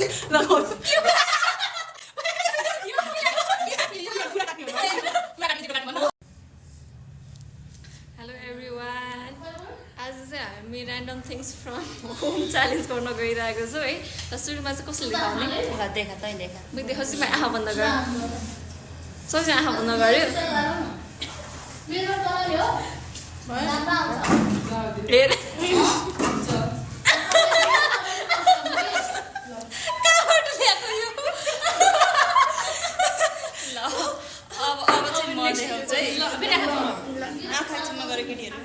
Hello everyone. आज चाहिँ हामी random things from home challenge गर्न गइरहेको छु है। त सुरुमा चाहिँ कसले देखाउने? देखा तै देखा। म देखाउँछु म आँखा बन्द गर। सबैजना आँखा बन्द गर्यो। मेरो कलर हो। राम्रो आउँछ। हेर। कहाँबाट ल्याएको यो? ल अब चाहिँ म देखाउँछु है। ल फेरि आँखा चिम्म गरे केटीहरु।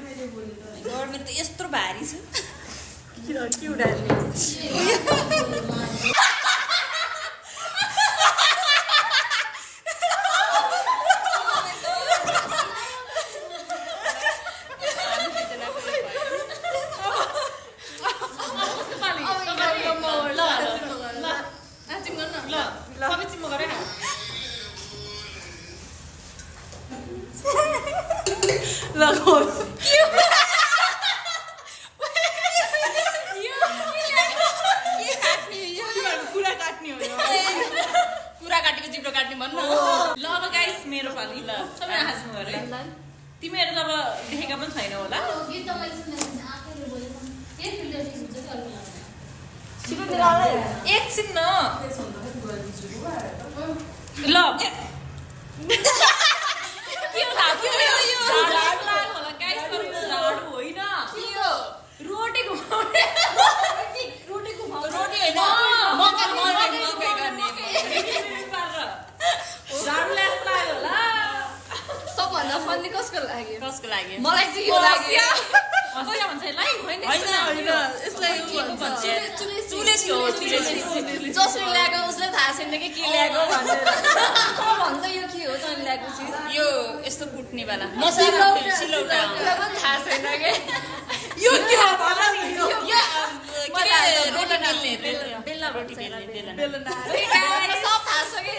गौर मेरो त यस्तो भारी छ। के उडाल्ने? कुरा काटेको जिब्रो काट्ने भन्नु ल अब गाइस मेरो पाली ल सबै आँखा चिम्म गरे तिमीहरु त अब देखेका पनि छैन होला गीत त मैले सुनेको छैन आँखाले बोलेको एक फिल्टर ठीक हुन्छ कि अरू छिटो निकाल्दै एकछिन न ल के हो थाहा यो झाडु लाग होला गाइस तर यो झाडु होइन के हो रोटी घुमाउने रोटी घुमाउने रोटी होइन मकै गर्ने झाडु लाग्यो होला सबभन्दा फन्नी कसको लाग्यो? कसको लाग्यो मलाई चाहिँ यो लाग्यो। हसिया भन्छ लाई होइन यसलाई चुले जसले ल्याएको उसले थाहा छैन कि के ल्याएको भनेर भन्दा यो के हो तैँले ल्याएको चिज यो यस्तो कुट्नेवाला मसला सिलौटा पनि थाहा छैन के यो के हो भन रोटी बेल्ने बेल्ला रोटी बेल्ने सब थाहा छ कि